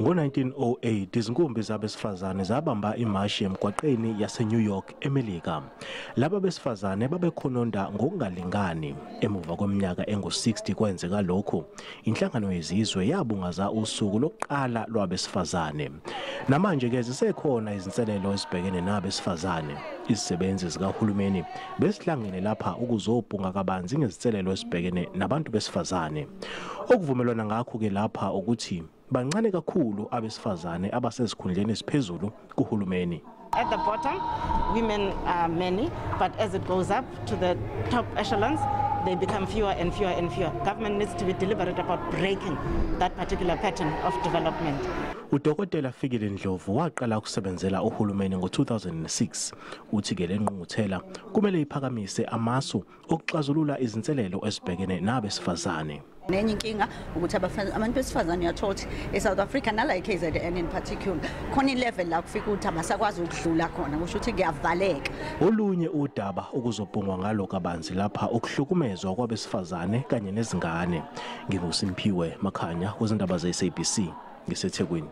Ngo-1908 izinkumbi zabesifazane zabamba imashi emgwaqeni yase-New York eMelika. Laba besifazane babekhononda ngokungalingani. Emuva kweminyaka engu-60 kwenzeka lokhu, inhlangano yezizwe yabungaza usuku lokuqala lwabesifazane. Namanje-ke zisekhona izinselelo ezibhekene nabesifazane. Izisebenzi zikahulumeni besihlangene lapha ukuzobhunga kabanzi ngezinselelo ezibhekene nabantu besifazane. Okuvumelwana ngakho-ke lapha ukuthi bancane kakhulu abesifazane abasezikhundleni eziphezulu kuhulumeni. At the bottom, women are many, but as it goes up to the top echelons, they become fewer and fewer and fewer. Government needs to be deliberate about breaking that particular pattern of development. Udokotela Fikile Ndlovu waqala ukusebenzela uhulumeni ngo-2006. Uthi-ke le ngqungquthela kumele iphakamise amasu okuxazulula izinselelo ezibhekene nabesifazane. Nenye inkinga ukuthi abantu besifazane, uyathola ukuthi e-South Africa nala e-KZN in particular, khona i-level la kufika ukuthi abasakwazi ukudlula khona, kusho ukuthi kuyavaleka. Olunye udaba okuzobhungwa ngalo kabanzi lapha ukuhlukumezwa kwabesifazane kanye nezingane. NginguSimphiwe Makhanya kwezindaba ze-SABC ngiseThekwini.